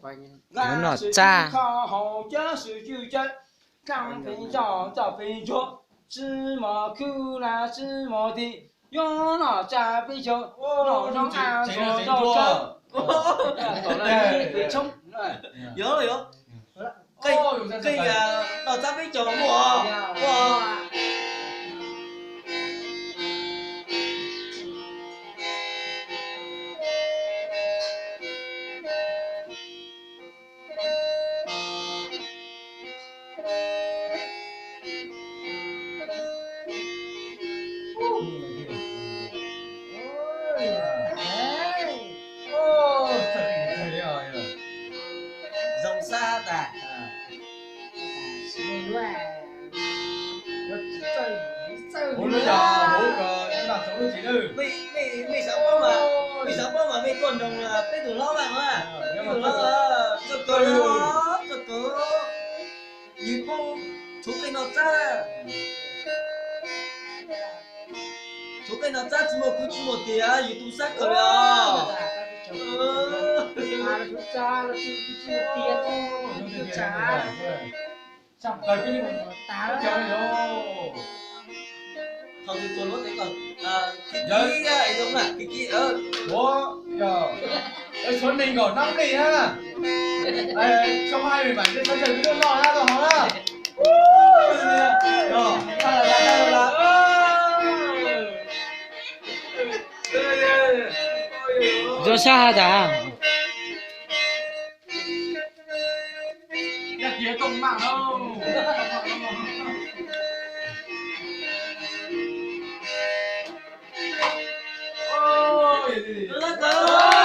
Yuav noj tsab. Kho hauv cawv swm cwj cawv, tsa pheej tso tso pheej ntsuag, tsi mos khwb na tsi mos ti, yuav noj tsab peb caug, noj zoo a tsuag rau tsawb. Tom no peb tshoob. Yuav, yuav. Qee, qee, noj tsab peb caug muaj os. Zoo sab tas. Mej, mej xav paub mas, mej xav paub mas mej tuaj nug peb tug hlob mas, peb tug hlob, txoj kawg, txoj kawg. Yus poob, tshuav qee no tsab, tshuav qee no tsab tsi muaj khwb tsi muaj tias yus tu sab kawg li os. Thaum twg tuaj luag tes kom kis kis, es zoo na, kis kis. Ua, tshuav neeg nkaum nab li na. Xyoo hais mas sawv daws twb noj na, los hov na. Zoo sab has tas. Lab kawg.